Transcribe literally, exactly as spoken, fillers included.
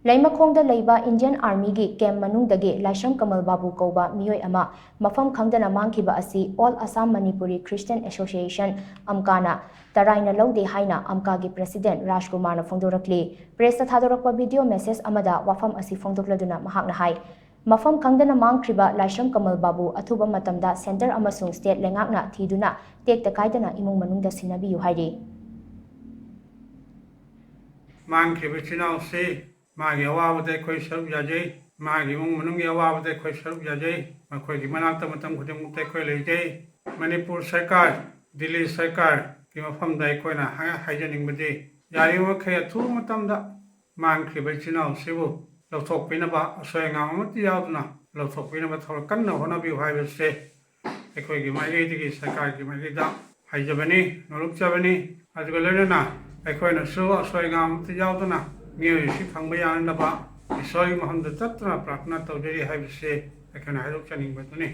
ꯂꯩꯃꯈꯣꯡꯗ ꯂꯩꯕ ꯏꯟꯗꯤꯌꯟ ꯑꯥꯔꯃꯤꯒꯤ ꯀꯦꯝꯞ ꯃꯅꯨꯡꯗꯒꯤ ꯂꯥꯏꯁ꯭ꯔꯝ ꯀꯃꯜ ꯕꯥꯕꯨ ꯀꯧꯕ ꯃꯤꯑꯣꯏ ꯑꯃ ꯃꯐꯝ ꯈꯪꯗꯅ ꯃꯥꯡꯈꯤꯕ ꯑꯁꯤ all Assam Manipuri Christian association, ꯑꯝꯀꯥꯅ ꯇꯔꯥꯏꯅ ꯂꯧꯗꯦ ꯍꯥꯏꯅ ꯑꯝꯀꯥꯒꯤ ꯄ꯭ꯔꯦꯁꯤꯗꯦꯟꯠ ꯔꯥꯖꯀꯨꯃꯥꯔꯅ ꯐꯣꯡꯗꯣꯔꯛꯂꯤ꯫ ꯄ꯭ꯔꯦꯁꯇ ꯊꯥꯗꯣꯔꯛꯄ ꯚꯤꯗꯤꯑꯣ ꯃꯦꯁꯦꯖ ꯑꯃꯗ ꯋꯥꯐꯝ ꯑꯁꯤ ꯐꯣꯡꯗꯣꯛꯂꯗꯨꯅ ꯃꯍꯥꯛꯅ ꯍꯥꯏ, ꯃꯐꯝ ꯈꯪꯗꯅ ꯃꯥꯡꯈ꯭ꯔꯤꯕ ꯂꯥꯏꯁ꯭ꯔꯝ ꯀꯃꯜ ꯕꯥꯕꯨ ꯑꯊꯨꯕ ꯃꯇꯝꯗ ꯁꯦꯟꯇꯔ ꯑꯃꯁꯨꯡ ꯁ꯭ꯇꯦꯠ ꯂꯩꯉꯥꯛꯅ ꯊꯤꯗꯨꯅ ꯇꯦꯛꯇ ꯀꯥꯏꯗꯅ ꯏꯃꯨꯡ ꯃꯅꯨꯡꯗ ꯁꯤꯟꯅꯕꯤꯌꯨ ꯍꯥꯏꯔꯤ꯫ ꯃꯥꯡꯈ꯭ꯔꯤꯕ ꯏꯆꯤꯟ ꯏꯅꯥꯎꯁꯤ ꯃꯥꯒꯤ ꯑꯋꯥꯕꯗ ꯑꯩꯈꯣꯏ ꯁꯔꯨꯛ ꯌꯥꯖꯩ, ꯃꯥꯒꯤ ꯏꯃꯨꯡ ꯃꯅꯨꯡꯒꯤ ꯑꯋꯥꯕꯗ ꯑꯩꯈꯣꯏ ꯁꯔꯨꯛ ꯌꯥꯖꯩ꯫ ꯃꯈꯣꯏꯒꯤ ꯃꯅꯥꯛꯇ ꯃꯇꯝ ꯈꯨꯗꯤꯡꯃꯛꯇ ꯑꯩꯈꯣꯏ ꯂꯩꯖꯩ꯫ ꯃꯅꯤꯄꯨꯔ ꯁꯔꯀꯥꯔ, ꯗꯤꯜꯂꯤ ꯁꯔꯀꯥꯔꯒꯤ ꯃꯐꯝꯗ ꯑꯩꯈꯣꯏꯅ ꯍꯥꯏ-, ꯍꯥꯏꯖꯅꯤꯡꯕꯗꯤ, ꯌꯥꯔꯤꯕ ꯃꯈꯩ ꯑꯊꯨꯕ ꯃꯇꯝꯗ ꯃꯥꯡꯈ꯭ꯔꯤꯕ ꯏꯆꯤꯟ ꯏꯅꯥꯎꯁꯤꯕꯨ ꯂꯧꯊꯣꯛꯄꯤꯅꯕ, ꯑꯁꯣꯏ ꯑꯉꯥꯝ ꯑꯃꯠꯇ ꯌꯥꯎꯗꯅ ꯂꯧꯊꯣꯛꯄꯤꯅꯕ ꯊꯕꯛ ꯀꯟꯅ ꯍꯣꯠꯅꯕꯤꯌꯨ ꯍꯥꯏꯕꯁꯦ ꯑꯩꯈꯣꯏꯒꯤ ꯃꯥꯏꯀꯩꯗꯒꯤ, ꯁꯔꯀꯥꯔꯒꯤ ꯃꯥꯏꯀꯩꯗ ꯍꯥꯏꯖꯕꯅꯤ, ꯅꯣꯂꯨꯛꯆꯕꯅꯤ꯫ ꯑꯗꯨꯒ ꯂꯣꯏꯅꯅ ꯑꯩꯈꯣꯏꯅꯁꯨ ꯑꯁꯣꯏ ꯑꯉꯥꯝ ꯑꯃꯠꯇ ꯌꯥꯎꯗꯅ ꯃꯤꯑꯣꯏ ꯑꯁꯤ ꯐꯪꯕ ꯌꯥꯅꯅꯕ ꯏꯁꯣꯔꯒꯤ ꯃꯐꯝꯗ ꯇꯠꯇꯅ ꯄ꯭ꯔꯥꯔꯊꯅꯥ ꯇꯧꯖꯔꯤ ꯍꯥꯏꯕꯁꯤ ꯑꯩꯈꯣꯏꯅ ꯍꯥꯏꯗꯣꯛꯆꯅꯤꯡꯕꯗꯨꯅꯤ꯫